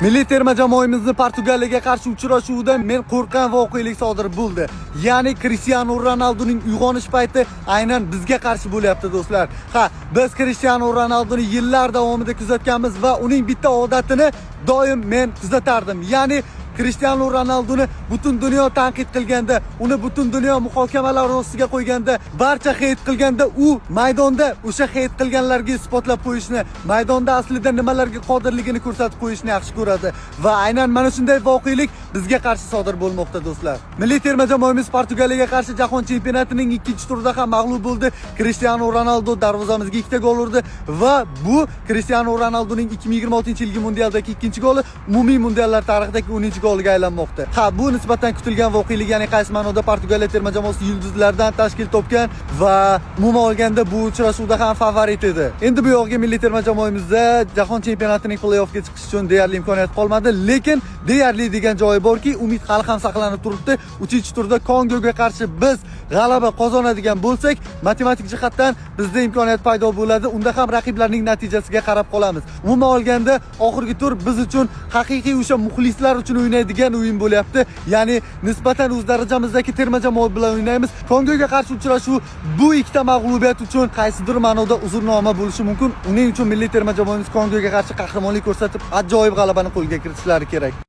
Milliy terma jamoamizni Portugaliyaga qarshi uchrashuvida men qo'rqqan voqelik sodir bo'ldi. Ya'ni Cristiano Ronaldoning uyg'onish payti aynan bizga qarshi bo'lyapti, do'stlar. Ha, biz Cristiano Ronaldoni yillar davomida kuzatganmiz va uning bitta odatini doim men kuzatardim. Ya'ni Cristiano Ronaldoni butun dunyo tanqid qilganda, uni butun dunyo muhokamalar ostiga qo'yganda, barcha hate qilganda, u maydonda o'sha hate qilganlarga isbotlab qo'yishni, maydonda aslida nimalarga qodirligini ko'rsatib qo'yishni yaxshi ko'radi. Va aynan mana shunday voqelik bizga qarshi sodir bo'lmoqda, do'stlar. Milliy terma jamoamiz Portugaliyaga qarshi jahon chempionatining ikkinchi turida ham mag'lub bo'ldi. Cristiano Ronaldo darvozamizga ikkita gol urdi va bu Cristiano Ronaldoning 2026-yilgi mundialdagi ikkinchi goli, umumiy mundiallar tarixidagi 10-goliga aylanmoqda. Ha, bu nisbatan kutilgan voqelik, ya'ni qaysi ma'noda Portugaliya terma jamoasi yulduzlardan tashkil topgan va umuman olganda bu uchrashuvda ham favorit edi. Endi bu yog'iga milliy terma jamoamizda jahon chempionatining play-offga chiqish uchun deyarli imkoniyat qolmadi, lekin deyarli degan joyi borki, umid hali ham saqlanib turibdi. 3-turda Kongoga qarshi biz g'alaba qozonadigan bo'lsak, matematik jihatdan bizda imkoniyat paydo bo'ladi. Unda ham raqiblarning natijasiga qarab qolamiz. Umuman olganda oxirgi tur biz uchun haqiqiy o'sha muxlislar uchun o'ynaydigan o'yin bo'lyapti. Ya'ni nisbatan o'z darajamizdagi terma jamoa bilan o'ynaymiz. Kongoga qarshi uchrashuv bu ikkita mag'lubiyat uchun qaysidir ma'noda uzrnoma bo'lishi mumkin. Uning uchun milliy terma jamoamiz Kongoga qarshi qahramonlik ko'rsatib, ajoyib g'alabani qo'lga kiritishlari kerak.